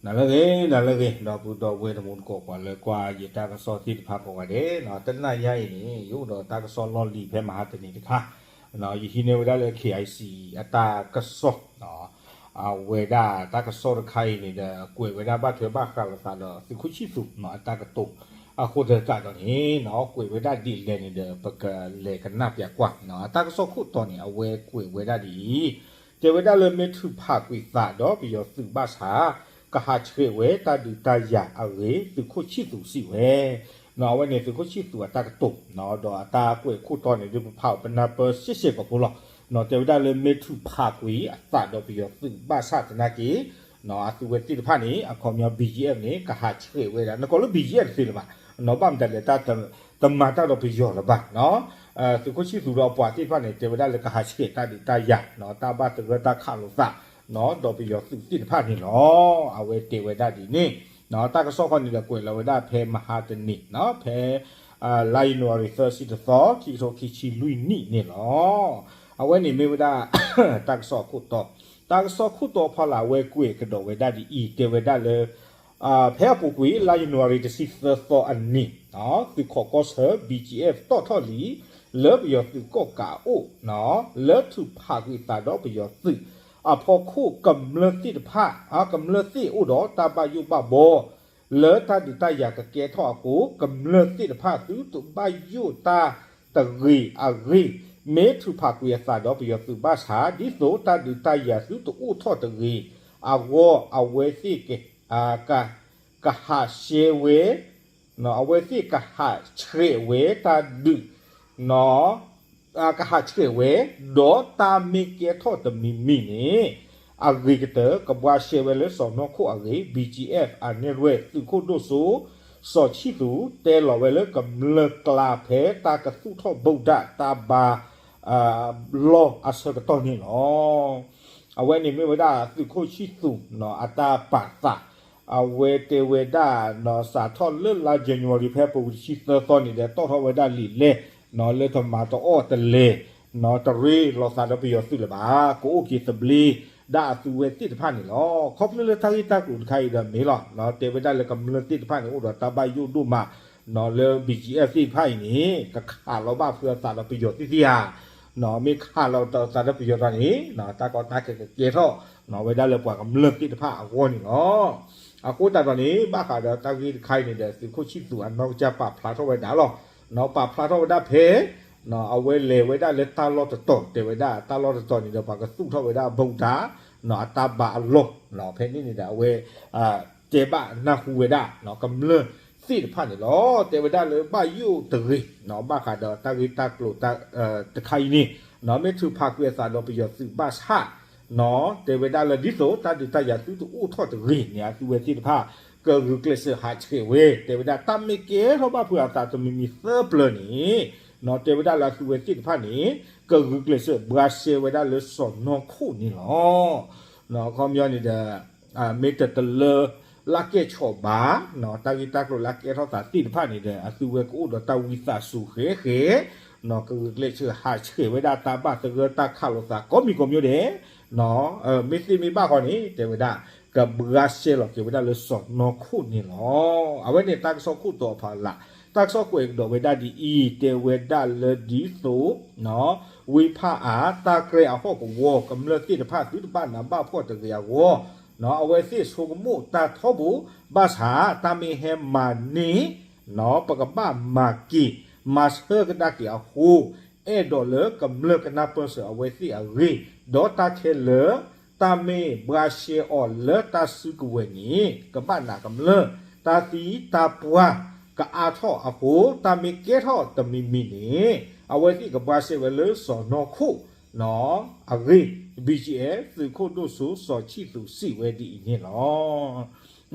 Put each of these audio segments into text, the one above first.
နၤလၢအဂ့ၤ နၤလၢအဂ့ၤ ဒီပုၢ်ဒီဝဲၢ်တံၤသကိး ပှၤလၢကွၢ်ယတၢ်ကစီၣ်သ့ၣ်တဖၣ်ကိးဂၤဒဲး, တနံၤညါအံၤန့ၣ် ယအိၣ်ဒီးတၢ်ကစီၣ်လီၢ်လံၤဖဲမဟါတနံၤတခါ, ယဟံးန့ၢ်ဝဲဒၣ်လၢ KIC အတၢ်ကစီၣ်, အဝဲဒၣ်တၢ်ကစီၣ်တခါအံၤန့ၣ်ဒီး ကွဲးဝဲဒၣ်ဘၣ်ထွဲဘၣ်ဃးလိာ်သးဒီးသုးခိၣ်ဆံၣ်သူး အတၢ်ကတိၤ, အဃိသတးဒီးန့ၣ် ကွဲးဝဲဒၣ်ဒ်လဲၣ်န့ၣ်ဒီး ပကလဲၤကနၣ်ပၠးကွၢ်, အတၢ်ကစီၣ်ခိၣ်တီန့ၣ် အဝဲကွဲးဝဲဒၣ်ဒ်အံၤ, တဲဝဲဒၣ်လၢမ့ၢ်ထုးဖးကွံာ်သးဒီးပယီၤသုးဘၣ်ဆၣ် ကဟးဆှဲးဝဲတၢ်ဒုးတၢ်ယၤအဂ့ၢ် သုးခိၣ်ဆံၣ်သူးစံးဝဲ, အဝဲန့ၣ်သုးခိၣ်ဆံၣ်သူးအတၢ်ကတိၤ, ဒီးအတၢ်ကွဲးခိၣ်တီန့ၣ် ဒုးပဖးအီၤပနၢ်ပၢၢ်စ့ၢ်ကီးဖိလီၤ, တဲဝဲဒၣ်လၢမ့ၢ်ထုးဖးကွံာ်အသးဒီးပယီၤသုးဘၣ်ဆၣ်သနာ်က့ အသုဝဲသ့ၣ်တဖၣ်န့ၣ် အခီပညီ BGF န့ၣ် ကဟးဆှဲးဝဲဒၣ် နကိးလၢ BGF တသ့လၢၤဘၣ်, ဘၣ်မတၤလဲၣ် တၢ်တမၤတၢ်ဒီးပယီၤလၢၤဘၣ်, သုးခိၣ်ဆံၣ်သူးဒီးအပှၤသ့ၣ်တဖၣ်န့ၣ် တဲဝဲဒၣ်လၢကဟးဆှဲးတၢ်ဒုးတၢ်ယၤ, တၢ်ဘၣ်သဂၢၢ်တၢ်ခးလိာ်သး ဒီးပယီၤသုးသ့ၣ်တဖၣ်န့ၣ်လီၤ. အဝဲတဲဝဲဒၣ်ဒ်န့ၣ်, တၢ်ကစီၣ်ဃီန့ၣ်ဒီးကွဲးလီၤဝဲဒၣ်ဖဲမဟါတနံၤ, ဖဲ လါယနူၤအါရံၤသၢဆံတသီ ခံကထိခံဆံလွံၢ်နံၣ်န့ၣ်လီၤ. အဝဲန့ၣ်မ့ၢ်ဝဲဒၣ် တၢ်ကစီၣ်အခိၣ်တီ, တၢ်ကစီၣ်ခိၣ်တီဖီလာ်အဝဲကွဲးကဒီးဝဲဒၣ်ဒ်အံၤ, တဲဝဲဒၣ်လၢ ဖဲအပူၤကွံာ် လါယနူၤအါရံၤတဆံသၢသီအနံၤ, သုးခိးကီၢ်ဆၢ BGF တီၣ်ထီၣ်လံ လၢပယီၤသုးကီၣ်ကးအအိၣ်, လၢထုးဖးကွံာ်သးဒီးပယီၤသုး အဖီခိၣ်ကမျၢၢ်သ့ၣ်တဖၣ်, ကမျၢၢ်သ့ၣ်အိၣ်ဒီးတၢ်ဘၣ်ယိၣ်ဘၣ်ဘီ လၢတၢ်ဒုးတၢ်ယၤကကဲထီၣ်အဃိ ကမျၢၢ်သ့ၣ်တဖၣ်သုတဘၣ်ယိၣ်တၢ်တဂ့ၤအဂ့ၢ်, မ့ၢ်ထုးဖးကွံာ်အသးဒီးပယီၤသုးဘၣ်ဆၣ် ဒ်သိးတၢ်ဒုးတၢ်ယၤသုတအိၣ်ထီၣ်တဂ့ၤအဂီၢ် အဝဲသ့ၣ် ကဟးဆှဲးဝဲ, အဝဲသ့ၣ်ကဟးဆှဲးဝဲတၢ်ဒုး ကဟးဆှဲးဝဲ, ဒီးတၢ်မ့ၢ်ကဲထီၣ်တမံၤမံၤန့ၣ် အဂ့ၤကတၢၢ် ကဘှါရှဲဝဲလၢစီၢ်နီၤခိၣ်အဂ့ၢ် BGF အနဲၣ်ရွဲၣ် သုးခိၣ်ဒိၣ်စိ စီၤဆံၣ်သူး တဲလီၤဝဲလၢကမျၢၢ်ကျါဖဲတၢ်ကသူၣ်ထီၣ်ဘိၣ်ဒၣ်တၢ်ဘါ လီၢ်အဆၢကတီၢ်န့ၣ်လီၤ. အဝဲန့ၣ်မ့ၢ်ဝဲဒၣ်သုးခိၣ်ဆံၣ်သူး အတၢ်ပာ်သး, အဝဲတဲဝဲဒၣ် စးထီၣ်လၢလါ January ဖဲအပူၤကွံာ်တဆံသၢသီန့ၣ်ဒီး တီၣ်ထီၣ်ဝဲဒၣ်လံာ်လဲၢ် လၢတမၤတအီၣ်တလဲၤ တရ့လိာ်သးဒီးပယီၤသုးလၢၤဘၣ်, ကအိၣ်က့ၤသဘျ့ဒၣ်အသုဝဲသ့ၣ်တဖၣ်န့ၣ်လီၤ. ခီဖျိလၢတၢ်ဂ့ၢ်တၢ်ကျိၤတခါအံၤဒီးမ့ၢ်လီၤ, တဲဝဲဒၣ်လၢကမျၢၢ်သ့ၣ်တဖၣ်န့ၣ် အိၣ်ဒီးတၢ်ဘၣ်ယိၣ်ဒိၣ်မး လၢ BGF သ့ၣ်တဖၣ်အံၤန့ၣ် ကခးလီၤဘၣ်ဖုးအသးဒီးပယီၤသ့ၣ်သ့ၣ်ဧါ, မ့ၢ်ခးလီၤသးဒီးပယီၤတၢ်န့ၣ် တၢ်ကီတၢ်ခဲကကဲထီၣ် ဝဲဒၣ်လၢပှၤကမျၢၢ်သ့ၣ်တဖၣ်အဂီၢ်န့ၣ်လီၤ. အဃိသတးဒီးန့ၣ် ဘၣ်ဃးဒီးတၢ်ဂ့ၢ်တခါအံၤန့ၣ်ဒီး သုးခိၣ်ဆံၣ်သူးအနီၢ်ကစၢ်ပာ်ဖျါထီၣ်ဝဲဒၣ်လီၤ. ပာ်ဖျါထီၣ်ဝဲဒၣ်ဖဲ အဝဲလဲၤဝဲဒၣ်လၢတၢ်လီၢ်တတီၤ တဲဝဲဒၣ်တၢ်လီၢ်တတီၤန့ၣ်ဒီး ပှၤကသူၣ်ထီၣ်ဝဲဒၣ်ဘိၣ်ဒၣ် အတၢ်ဘါအလီၢ်, ဖဲန့ၣ်န့ၣ်ဒီး အဝဲ တဲဘၣ်နၢ်ဟူဝဲဒၣ် ကမျၢၢ်သ့ၣ်တဖၣ်န့ၣ်လီၤ. တဲဝဲဒၣ်လၢဘၣ်ယိၣ်တဂ့ၤ ဘၣ်ဃးဒီးတၢ်ဂ့ၢ်တၢ်ကျိၤ တခါအံၤန့ၣ် မ့ၢ်ထုးဖးကွံာ်အသးဒီးပယီၤသုးဘၣ်ဆၣ် တဲဝဲဒၣ်လၢဒ်သိးတၢ်ဒုးတၢ်ယၤသုတအိၣ်ထီၣ်တဂ့ၤန့ၣ် အသုဝဲသ့ၣ်တဖၣ် ကဂုာ်ကျဲးစၢးဟးဆှဲးဝဲ တဲဝဲဒၣ်တၢ်မ့ၢ်ကဲထီၣ်ဘၣ်ဖုးအသးတမံၤမံၤသၢပျၢၤန့ၣ် တဲဝဲဒၣ်လၢအသုဝဲသ့ၣ်တဖၣ်န့ၣ် ကဂုာ်ကျဲးစၢးဘှါရှဲဝဲဒၣ်လၢစီၢ်နီၤခိၣ်န့ၣ်လီၤ. ခီပညီန့ၣ်ဒီး မ့ၢ်တတလၢလၢကဲၣ်ဆိးဘၣ် တၢ်ဂ့ၢ်တၢ်ကျိၤလၢကဲထီၣ်သးသ့ၣ်တဖၣ်န့ၣ်ဒီး အသုဝဲကအိၣ်ဒီးတၢ်ဝံသးစူၤဃဲဃဲ ကဂုာ်ကျဲးစၢးဟးဆှဲးဝဲဒၣ်တၢ်ဘၣ်သဂၢၢ်တၢ်ခးလိာ်သးကိးမံၤကိးမံၤဒဲး မ့ၢ်သ့မ့ၢ်ဘၣ်ဃီန့ၣ် တဲဝဲဒၣ် ကဘှါရှဲလီၤက့ၤဝဲဒၣ်လၢစီၢ်နီၤခိၣ်န့ၣ်လီၤ. အဝဲန့ၣ်တၢ်ကစီၣ်ခိၣ်တီအဖီလာ် တၢ်ကစီၣ်ကွဲးကဒီးဝဲဒၣ်ဒ်အံၤ တဲဝဲဒၣ်လၢဒ်သိး ဝ့ၢ်ဖၣ်အၣ် တၢ်ကြဲအဟီၣ်ကဝီၤ ကမျၢၢ်သ့ၣ်တဖၣ်သုတဘၣ်နးဘၣ်ဖှီၣ်တဂ့ၤအဂီၢ် အဝဲသ့ၣ်ဆိကမိၣ်တၢ်ထီဘိ ဘၣ်ဆၣ်တၢ်မ့ၢ်ဟဲမၤန့ၢ် ပကဘၣ်မၤက့ၤ မၤဆၢကဒါက့ၤအဃိ အဲၣ်ဒိးလၢကမျၢၢ်ကနၢ်ပၢၢ်စၢၤအဝဲသ့ၣ်အဂ့ၢ် ဒီးတၢ်ခဲလၢာ် တၢ်မ့ၢ်ဘှါရှဲအီၤလၢတၢ်စုကဝဲၤန့ၣ် ကဘၣ်နးကမျၢၢ် တၢ်သံတၢ်ပှၢ်ကအါထီၣ်အဃိ တၢ်မ့ၢ်ကဲထီၣ်တမံၤမံၤန့ၣ် အဝဲသ့ၣ်ကဘှါရှဲဝဲလၢစီၢ်နီၤခိၣ် အဂ့ၢ် BGF သုးခိၣ်ဒိၣ်စိစီၤဆံၣ်သူးစံးဝဲဒ်အံၤန့ၣ်လီ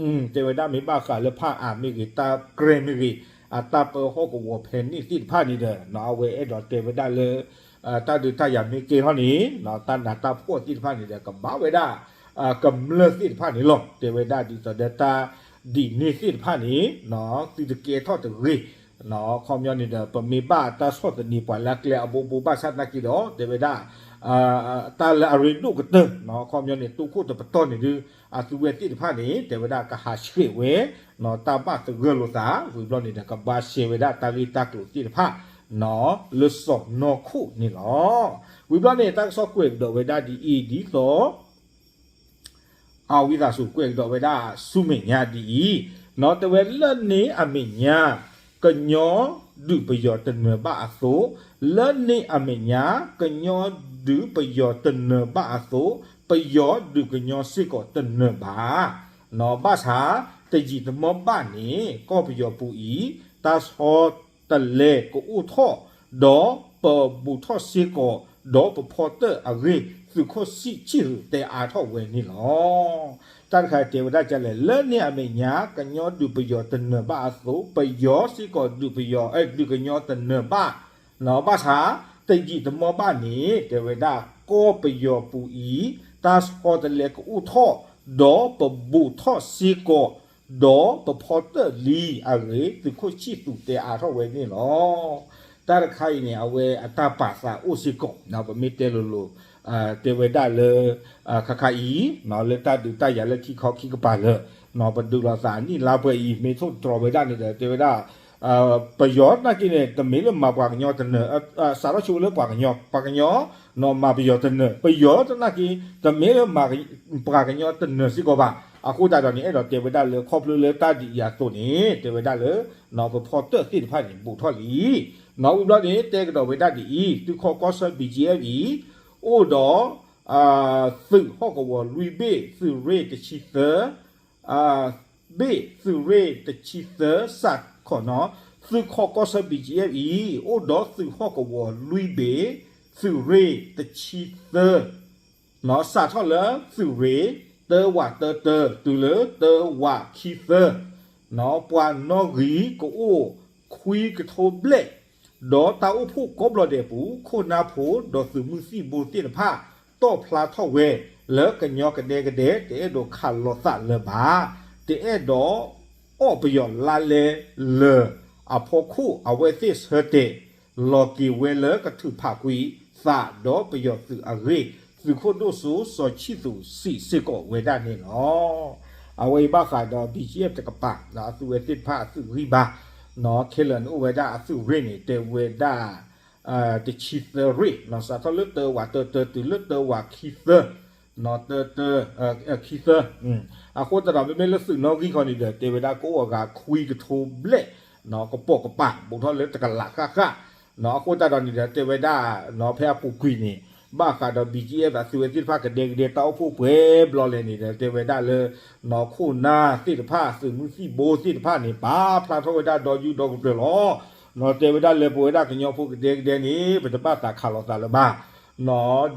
ၤ. တဲဝဲဒၣ်မ့ၢ်ဘၣ်ဃးလၢဖၣ်အၣ်မ့ၢ်ဂ့ၤ တၢ်ကြဲမ့ၢ်ဂ့ၤ အတၢ်ပၢဟီၣ်ကဝီၤဖဲန့ၣ်သ့ၣ်တဖၣ်န့ၣ်ဒီး အဝဲအဲၣ်ဒိးတဲဝဲဒၣ်လၢ တၢ်ဒုးတၢ်ယၤမ့ၢ်ကဲထီၣ်န့ၣ် တၢ်နးတၢ်ဖှီၣ်သ့ၣ်တဖၣ်န့ၣ်ဒီး ကဘၣ်ဝဲဒၣ် ကမျၢၢ်သ့ၣ်တဖၣ်န့ၣ်လီၤ. တဲဝဲဒၣ်ဒ်သိးဒီးတၢ်ဒ်န့ၣ်သ့ၣ်တဖၣ်န့ၣ် သုတကဲထီၣ်တဂ့ၤ ခီပညီန့ၣ်ဒီး ပမ့ၢ်ဘၣ်တၢ်ဆီၣ်သနံးပှၤလၢအကျဲအဘိဘိဘၣ်ဆၣ်သနာ်က့ဒီး တဲဝဲဒၣ် တၢ်လၢအရ့ဒိၣ်ကတၢၢ် အခီပညီန့ၣ် တိခိၣ်တပတီၢ်န့ၣ်ဒုး အသုဝဲသ့ၣ်တဖၣ်န့ၣ် တဲဝဲဒၣ်ကဟးဆှဲးဝဲ တၢ်ဘၣ်သဂၢၢ်လိာ်သး ဝံၤဘျီန့ၣ်ဒီး ကဘှါရှဲဝဲဒၣ်တၢ်ဂ့ၢ်တၢ်ကျိၤသ့ၣ်တဖၣ် လၢစီၢ်နီၤခိၣ်န့ၣ်လီၤ. ဝံၤဘျီန့ၣ် တၢ်ကစီၣ်ကွဲးကဒီးဝဲဒၣ်ဒ်အံၤ ဒ်သိး အဝံသးစူၤကွဲးကဒီးဝဲဒၣ်ဆူမဲာ်ညါဒ်အံၤ, တဲဝဲလၢန့ၣ်အမဲာ်ညါ ကညီဒုးပယီၤတနၢၤဘၣ်အသိး, လၢန့ၣ်အမဲာ်ညါ ကညီဒုးပယီၤတနၢၤဘၣ်အသိး, ပယီၤဒုးကညီစ့ၢ်ကီးတနၢၤဘၣ်. ဘၣ်ဆၣ် တယံာ်တမီၢ်ဘၣ်န့ၣ် ကီၢ်ပယီၤပူၤအံၤ တၢ်ဆီတလဲကအိၣ်ထီၣ်, ဒီးပဘူးထီၣ်စ့ၢ်ကီး, ဒီးပဖီတၢၣ်အဂ့ၢ် သုးခိၣ်ဆံၣ်ဆံၣ်သူးတဲအါထီၣ်ဝဲန့ၣ်လီၤ. တၢ်တခါတဲဝဲဒၣ်ဒ်လဲၣ်, လၢန့ၣ်အမဲာ်ညါ ကညီဒုးပယီၤတနၢၤဘၣ်အသိး ပယီၤစ့ၢ်ကီးဒုးပယီၤ ဒုးကညီတနၢၤဘၣ်. ဘၣ်ဆၣ် တယံာ်တမီၢ်ဘၣ်န့ၣ် တဲဝဲဒၣ်ကီၢ်ပယီၤပူၤအံၤ တၢ်ဆီတလဲကအိၣ်ထီၣ်, ဒီးပဘူးထီၣ်စ့ၢ်ကီး, ဒီးပဖီတၢၣ်လံအဂ့ၢ် သုးခိၣ်ဆံၣ်သူးတဲအါထီၣ်ဝဲန့ၣ်လီၤ. တၢ်တခါအံၤန့ၣ် အဝဲအတၢ်ပာ်သးအိၣ်စ့ၢ်ကီး ပမ့ၢ်တဲလိၤလိၤ တဲဝဲဒၣ်လၢ ခါခါအံၤ လၢတၢ်ဒုးတၢ်ယၤလၢခံခီခံကပၤလၢ ပဒုးလိာ်သးအနံၣ်လါပှဲၤအံၤ မ့ၢ်ထိၣ်တြီၤဝဲဒၣ်န့ၣ်ဒီး တဲဝဲဒၣ် ပယီၤသနာ်က့န့ၣ် တမ့ၢ်လၢမၤပှၤကညီတနၢၤ, စးထီၣ်ဆိလၢပှၤကညီ, ပှၤကညီ မၤပယီၤတနၢၤ, ပယီၤသနာ်က့ တမ့ၢ်လၢမၤပှၤကညီတနၢၤစ့ၢ်ကီးဘၣ်. အဃိသတးဒီးန့ၣ် အဲၣ်ဒိးတဲဝဲဒၣ်လၢ ခီဖျိလၢတၢ်ဒုးယၤအသိးန့ၣ် တဲဝဲဒၣ်လၢ ပဖီတၢၣ်သ့ၣ်တဖၣ်န့ၣ် ဘူးထီၣ်လံ. ဝံၤဘျီန့ၣ် တဲကဒီးဝဲဒၣ်ဒ်အံၤ, သုးခီၣ်ကီၢ်ဆၢ ဘံၣ်ကၠံၣ်အ့ၣ်အံၤ အိၣ်ဒီး သုးဟီၣ်ကဝီၤလွံၢ်ဘ့ၣ်, သုးရ့ၣ်တဆံသၢ ဘ့ၣ်, သုးရ့ၣ်တဆံသၢ စးခီၣ်နီၤ, သုးခီၣ်ကီၢ်ဆၢ ဘံၣ်ကၠံၣ်အ့ၣ်အံၤ အိၣ်ဒီးသုးဟီၣ်ကဝီၤလွံၢ်ဘ့ၣ်, သုးရ့ၣ်တဆံသၢ စးထီၣ်လၢသုးရ့ၣ် တၢဝးတၢတၢ တုၤလၢတၢဝးခံသၢ, ပှၤနီၣ်ဂံၢ်ကအိၣ်ခွံကထိဘျဲၣ်, ဒီးတၢ်အိၣ်ဖှိၣ်ကိးဘျီဒဲးပူၤ ခိၣ်နၢ်ဖိဒီးသုးမုၢ်သံၣ်ဘိသ့ၣ်တဖၣ် တီၣ်ဖျါထီၣ်ဝဲ လၢကညီကဒဲကဒဲ တအဲၣ်ဒိးခးလိာ်သးလၢၤဘၣ်, တအဲၣ်ဒိး အီၣ်ပယီၤလါလဲလၢာ်အဖီခိၣ် အဝဲသ့ၣ်ဆၢတဲာ် လီၤက့ၤဝဲလၢကထုးဖးကွံာ်သးဒီးပယီၤသုးအဂ့ၢ် သုးခိၣ်ဒိၣ်စိစီၤဆံၣ်သူးစံးစ့ၢ်ကီးဝဲဒၣ်န့ၣ်လီၤ. အဝဲအံၤဘၣ်ဃးဒီး ဘံၣ်ကၠံၣ်အ့ၣ်တကပၤ အသုးဝဲသ့ၣ်တဖၣ်အသုးဂံၢ်ဘါ, ခဲလၢာ်န့ၣ်အိၣ်ဝဲဒၣ်အသုးရ့ၣ်န့ၣ် တဲဝဲဒၣ် တဆံသၢရ့ၣ် စးထီၣ်လၢတၢဝးတၢတၢ တုၤလၢတၢဝးခံသၢ တၢတၢ ခံသၢ, အဃိသတးဒီး မ့မ့ၢ်လၢသုးနီၣ်ဂံၢ်ခီန့ၣ်ဒီး တဲဝဲဒၣ်ကအိၣ်အဂၤခွံကထိဘျဲၣ် ကပိာ်ကပၤ ဘူးထီၣ်လၢတကလးဃၣ်ဃၣ်, အဃိသတးဒီးန့ၣ်ဒီး တဲဝဲဒၣ် ဖဲအပူၤကွံာ်န့ၣ် ဘၣ်ဃးဒီး ဘံၣ်ကၠံၣ်အ့ၣ် အသုးဝဲသ့ၣ်တဖၣ်ကဒဲကဒဲ တၢ်အိၣ်ဖှိၣ်ပှဲၤဘျီလဲၣ်န့ၣ်ဒီး တဲဝဲဒၣ်လၢ ခိၣ်နၢ်သ့ၣ်တဖၣ် သုးမုၢ်သံၣ်ဘိသ့ၣ်တဖၣ်န့ၣ် ပာ်ဖျါထီၣ်ဝဲဒၣ်ဒီးယူၢ်ဒီးကတြၢၤလီၤ. တဲဝဲဒၣ်လၢပဝဲဒၣ်ကညီဖိကဒဲကဒဲန့ၣ် ပတဘၣ်သးခးလိာ်သးလၢၤဘၣ်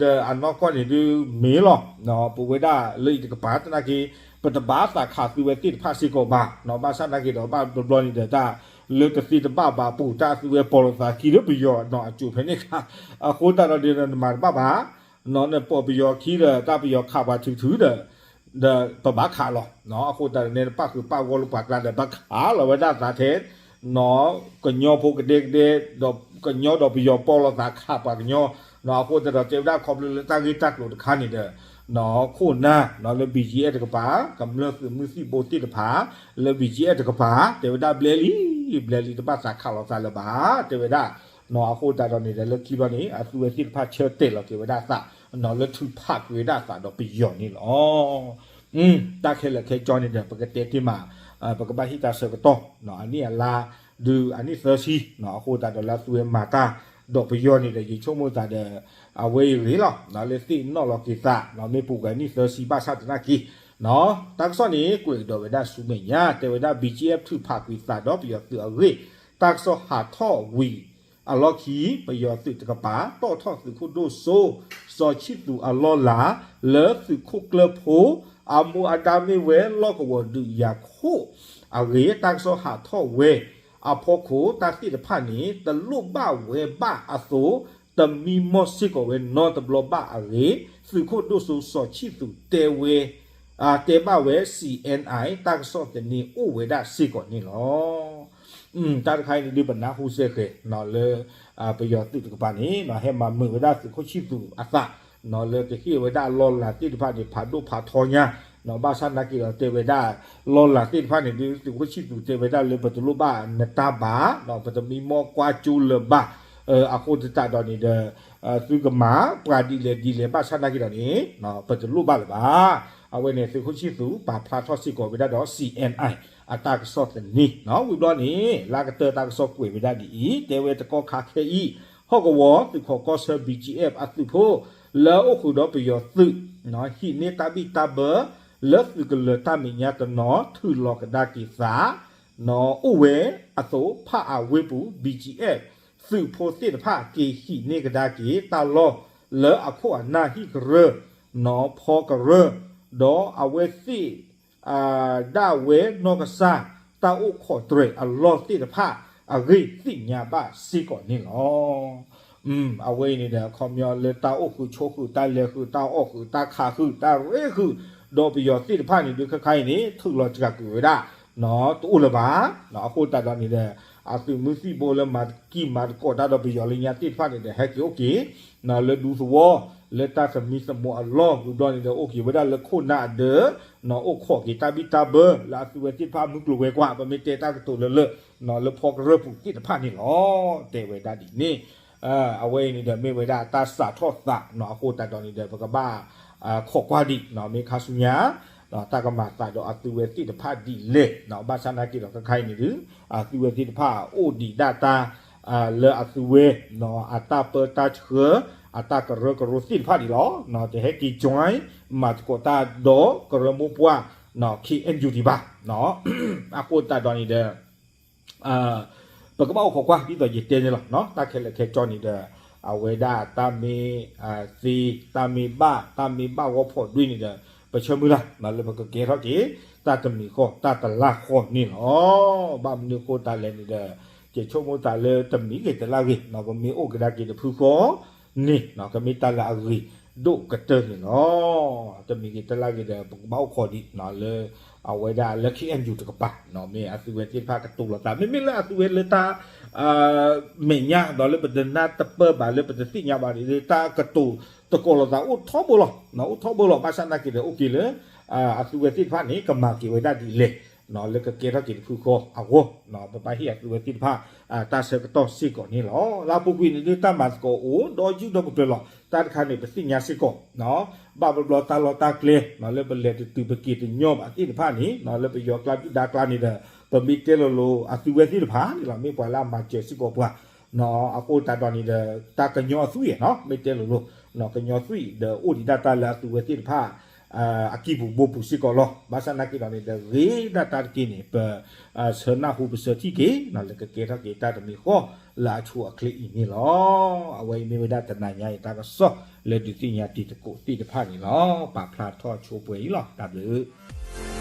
ဒီးအနီၢ်ကီၢ်န့ၣ်ဒုးမ့ၢ်လီၤ. ပဝဲဒၣ်လၢအံၤတကပၤသနာ်က့ ပတဘၣ်သးခးသုးဝဲသ့ၣ်တဖၣ်စ့ၢ်ကီးဘၣ်. ဘၣ်ဆၣ်သနာ်က့ဒီး ဘၣ်တဘျီန့ၣ်ဒီး တၢ်လၢတသ့တဘၣ်ဘၣ်အပူၤ တၢ်သုးဝဲပိာ်လိာ်သးခံလၢပယီၤနီၤ အစိၤဖဲန့ၣ်ခါ, အဃိသတးဒီးန့ၣ်ဒီး နမၤတဘၣ်ဘၣ်, နပိာ်ပယီၤခံဒီး တၢ်ပယီၤခးပှၤထုထုဒီး ဒီးပဘၣ်ခးလီၤ. အဃိသတးဒီးန့ၣ် ပၣ်ဃုာ်ပၣ်ဂီၢ်လၢပှၤကျါဒီး ဘၣ်ခးလီၤဝဲဒၣ်သးထဲ ကညီဖိကဒဲကဒဲ ဒီးကညီဒီးပယီၤပိာ်လိာ်သးခးပှၤကညီ, အဃိသတးဒီးတဲဝဲဒၣ်ခီဖျိလၢတၢ်ဂ့ၢ်တၢ်ကျိၤတခါန့ၣ်ဒီး ခိၣ်နၢ်လၢ ဘံၣ်ကၠံၣ်အ့ၣ်တကပၤ ကမျၢၢ်သုးမုၢ်သံၣ်ဘိသ့ၣ်တဖၣ် လၢ ဘံၣ်ကၠံၣ်အ့ၣ်တကပၤ တဲဝဲဒၣ်ဘျဲလံ, ဘျဲလံ တဘၣ်သးခးလိာ်သးလၢၤဘၣ် တဲဝဲဒၣ်. အဃိသတးဒီးန့ၣ်ဒီး လၢခံဘျီန့ၣ် အသုးဝဲသ့ၣ်တဖၣ်ဆၢတဲာ်လီၤက့ၤဝဲဒၣ်သး လၢထုးဖးကွံာ်ဝဲဒၣ်သးဒီးပယီၤန့ၣ်လီၤ. တၢ်ခဲလၢာ်ခဲကၠီန့ၣ်ဒီး ပကတဲတ့ၢ်မး ပကဘၣ်ဟ့ၣ်တၢ်ဆၢကတီၢ် အနံၣ်အလါ ဒုးအနံၣ်သၢဆံ အဃိသတးဒီးလၢအသုးဝဲမၤတၢ်ဒီးပယီၤန့ၣ်ဒီး ယဆိကမိၣ်သးဒီး အဝဲအံၤဂ့ၤလီၤ လၢသ့ၣ်နီၣ်လီၤက့ၤသး မ့ၢ်ပူၤကွံာ်အနံၣ်သၢဆံဘၣ်ဆၣ်သနာ်က့ တၢ်ကစီၣ်န့ၣ် ကွဲးကဒီးဝဲဒၣ်ဆူမဲာ်ညါ တဲဝဲဒၣ် ဘံၣ်ကၠံၣ်အ့ၣ် ထုးဖးကွံာ်သးဒီးပယီၤသုးအဂ့ၢ် တၢ်ကစီၣ်ဟးထီၣ်ဝံၤအလီၢ်ခံ ပယီၤသုးတကပၤ တီၣ်ထီၣ်သုးခိၣ်ဒိၣ်စိ စီၤဆံၣ်သူးအလီၢ်လၤ လၢသုးခိၣ်ကျၢၢ်ဖိ အမူအဒါမ့ၢ်ဝဲလီၢ်ကဝီၤဒုးယၤခိၣ်အဂ့ၢ် တၢ်ကစီၣ်ဟးထီၣ်ဝဲ အဖီခိၣ်တၢ်သ့ၣ်တဖၣ်န့ၣ် တလိၣ်ဘၣ်ဝဲဘၣ်အသိး တမံမီၢ်စ့ၢ်ကီးဝဲနီတဘျီဘၣ်အဂ့ၢ် သုးခိၣ်ဒိၣ်စိစီၤဆံၣ်သူးတဲဝဲ တဲဘၣ်ဝဲ CNI တၢ်ကစီၣ်သန့အိၣ်ဝဲဒၣ်စ့ၢ်ကီးန့ၣ်လီၤ. တၢ်တခါအံၤန့ၣ်ဒုးပနၢ်ဟူစ့ၢ်ကီးလၢ ပယီၤသုးတကပၤန့ၣ် ဟဲမၤမုာ်ဝဲဒၣ်သုးခိၣ်ဆံၣ်သူးအသး လၢကဟ့ၣ်ဝဲဒၣ်လီၢ်လၤသ့ၣ်တဖၣ်န့ၣ် ဖးဒိၣ်ဖးထီညါ, ဘၣ်ဆၣ်နာ်က့ဒီးတဲဝဲဒၣ် လီၢ်လၤသ့ၣ်တဖၣ်န့ၣ်ဒုး သုးခိၣ်ဆံၣ်သူးတဲဝဲဒၣ်လၢပတလိၣ်ဘၣ်နတၢ်ဘၣ်, ပတမံမီၢ်ကွၢ်ကၠိလၢၤဘၣ်, အဃိသတးဒီးန့ၣ်ဒီး သုကမၤပှၤဒ်လဲၣ်ဒ်လဲၣ် ဘၣ်ဆၣ်နာ်က့ဒီးန့ၣ် ပတလိၣ်ဘၣ်လၢၤဘၣ်. အဝဲန့ၣ် သုးခိၣ်ဆံၣ်သူးပာ်ဖျါထီၣ်စ့ၢ်ကီးဝဲဒၣ်ဒီး C N I အတၢ်ကစီၣ်သန့, ဝံၤဘျီန့ၣ် လၢကတၢၢ်တၢ်ကစီၣ်ကွဲးဝဲဒၣ်ဒ်အံၤ, တဲဝဲတကီၢ်ခါခဲအံၤ ဟီၣ်ကဝီၤသုးခိးကီၢ်ဆၢ B G F အသုးဖိ လၢအအိၣ်ဃုာ်ဒီးပယီၤသုး ဟံးန့ၢ်တၢ်ဘံၣ်တၢ်ဘၢ လၢသုးကလၢၤတၢ်မဲာ်ညါတနီၤ ထုးလီၤကဒါက့ၤသး အိၣ်ဝဲအသိး ဖးအဝ့ၢ်ပူၤ B G F သုးဖိသ့ၣ်တဖၣ် က့ၤဟံးန့ၢ်ကဒါက့ၤတၢ်လီၢ် လၢအခိၣ်အနၢ်ဟံၣ်ကရၢ နီၢ်ဖီကရၢ ဒီးအဝဲသ့ၣ် ဒၣ်ဝဲနီၢ်ကစၢ် တၢ်အိၣ်ခိးတြဲၤအလီၢ်သ့ၣ်တဖၣ် အဂ့ၢ်သ့ၣ်ညါဘၣ်စ့ၢ်ကီးန့ၣ်လီၤ. အဝဲအံၤန့ၣ်ဒီး အခီပညီလၢတၢ်အိၣ်ဃုာ်ဆိးဃုာ် တၢ်လဲၤဃုာ် တၢ်အီၣ်ဃုာ် တၢ်ရ့ဃုာ် ဒီးပယီၤသ့ၣ်တဖၣ်န့ၣ်ဒုး ခဲခါအံၤန့ၣ် ထုးလီၤစှၤကွံာ်ဝဲဒၣ် တအိၣ်လၢၤဘၣ်. အဃိသတးဒီးန့ၣ်ဒီး အသုးမုၢ်သံၣ်ဘိလၢမၤကံၢ်မၤသကိးတၢ်ဒီးပယီၤလၢညါသ့ၣ်တဖၣ်န့ၣ်ဒီး ဟဲက့ၤအိၣ်က့ၤ လၢဒူသဝီ လၢတၢ်သမံသမိးအလီၢ် ဝံၤဘျီန့ၣ်ဒီး အိၣ်က့ၤဝဲဒၣ်လၢခိၣ်နၢ်အဒၢး အိၣ်ခိးက့ၤတၢ်ဘံၣ်တၢ်ဘၢ လၢအသုဝဲသ့ၣ်တဖၣ်မုၢ်ကျိၤဝဲၤကွာ် ပမ့ၢ်တဲတၢ်ကတိၤလၢလၢ လၢဖီကရၢၢ်ပူၤသ့ၣ်တဖၣ်န့ၣ်လီၤ. တဲဝဲဒၣ်ဒ်န့ၣ် အဝဲအံၤန့ၣ်ဒီး မ့ၢ်ဝဲဒၣ်တၢ်စးထီၣ်သး အဃိသတးဒီးန့ၣ်ဒီး ပကဘၣ် ခိးကွၢ်ဒံး မ့ၢ်ခါဆူညါ တၢ်ကမၤသးဒီးအသုဝဲသ့ၣ်တဖၣ်ဒ်လဲၣ် ဘၣ်ဆၣ်နာ်က့ဒီး ခဲခါအံၤန့ၣ်ဒုး အသုဝဲသ့ၣ်တဖၣ်အိၣ်ဒံးဒၣ်တၢ် လၢအသုဝဲ အတၢ်ပၢတၢ်ဆှၢ အတၢ်ကရၢကရိသ့ၣ်တဖၣ်ဒံးလီၤ. တဟဲက့ၤ join မၤသကိးတၢ်ဒီးကရၢမိၢ်ပှၢ် K N U ဒံးဘၣ်. အဃိသတးဒီးန့ၣ်ဒီး ပကဘၣ်အိၣ်ခိးကွၢ် ဒ်သိးယတဲန့ၣ်လီၤ. တၢ်ခဲလၢာ်ခဲဆ့န့ၣ်ဒီး အဝဲဒၣ်တၢ်မ့ၢ်သ့ တၢ်မ့ၢ်ဘၣ် တၢ်မ့ၢ်ဘၣ်ဂီၢ်ဖီၣ်ဒွံၣ်န့ၣ်ဒီး ပဆၢမုၢ်လၢ် လၢပကကဲထီၣ်က့ၤ တၢ်တမံၤဃီ တၢ်တလါဃီန့ၣ်လီၤ. ဘၣ်မနုၤအဃိသတးလဲၣ်န့ၣ်ဒီး ယဆိကမိၣ်သးလၢတမံၤဂ့ၤတလါဂ့ၤ ပမ့ၢ်အိၣ်ကဒါက့ၤတဖုဃီန့ၣ် ကမ့ၢ်တၢ်လၢအဂ့ၤဒိၣ်ကတၢၢ်န့ၣ်လီၤ. တမံၤဂ့ၤတလါဂ့ၤဒီး ပကဘၣ်အိၣ်ခိးဒံး လၢအဝဲဒၣ်လၢ K N U တကပၤ မ့ၢ်အသုဝဲသ့ၣ်တဖၣ်ကတိၤလီၤသး မ့မ့ၢ်လၢအသုဝဲလၢတၢ် မဲာ်ညါ ဒီးလၢပတနၢ်တပၢၢ်ဘၣ် လၢပတသ့ၣ်ညါဘၣ်န့ၣ် တၢ်ကတိၤသကိးလိာ်သးအိၣ်ထီဘိလီၤ. အိၣ်ထီဘိလီၤ. ဘၣ်ဆၣ်နာ်က့ဒီး အိၣ်က့ၤလၢ အသုဝဲသ့ၣ်တဖၣ်န့ၣ် ကမၤက့ၤဝဲဒၣ်ဒ်လဲၣ် လၢကကဲထီၣ်က့ၤတဖုဃီအဂီၢ် ပဘၣ်ဟ့ၣ်အသုဝဲသ့ၣ်တဖၣ် တၢ်ဆၢကတီၢ်စ့ၢ်ကီးန့ၣ်လီၤ. လၢအပူၤကွံာ်န့ၣ်ဒုး တၢ်မၤသကိးအိၣ်ဒီးယုၢ်ဒီးပတြၢၤလီၤ. တၢ်တခါန့ၣ် ပသ့ၣ်ညါစ့ၢ်ကီး ဘၣ်ဘျီဘျီတၢ်လီၢ်တၢ်ကျဲ လၢပလဲၤတတုၤပက့ၤတညီဘၣ်သ့ၣ်တဖၣ်န့ၣ် လၢပယီၤကျါဒုၣ်ဒါကျါန့ၣ်ဒီး ပမ့ၢ်တဲလိၤလိၤ အသုဝဲသ့ၣ်တဖၣ်န့ၣ်လီၤ မ့ၢ်ပှၤလၢအမၤစၢၤစ့ၢ်ကီးပှၤ အဃိသတးဒီးန့ၣ်ဒီး တၢ်ကညီအသွံၣ် မ့ၢ်တဲလိၤလိၤ ကညီသွံၣ်ဒီးအိၣ်ဒံးဒၣ်တၢ်လၢအသုဝဲသ့ၣ်တဖၣ် အကံၢ်ပူၤဘိပူၤစ့ၢ်ကီးလီၤ. ဘၣ်ဆၣ်နာ်က့ဒီးန့ၣ်ဒီး ဂ့ၤဒၣ်တၢ်တက့ၢ်န့ၣ် ပ ဆၢနၢ်ဟူပဆၢထံၣ်က့ၤ လၢကကဲထီၣ်က့ၤတၢ်တမံၤဃီ လၢအဆိအချ့အံၤန့ၣ်လီၤ. အဝဲအံၤမ့ၢ်ဝဲဒၣ်တနၤညါအံၤတၢ်ကစီၣ် လၢဒုးသ့ၣ်ညါတံၤသကိးသ့ၣ်တဖၣ်န့ၣ်လီၤ. ပာ်ဖျါထီၣ်ဆိပှဲၤအံၤလီၤ. တၢ်ဘျုး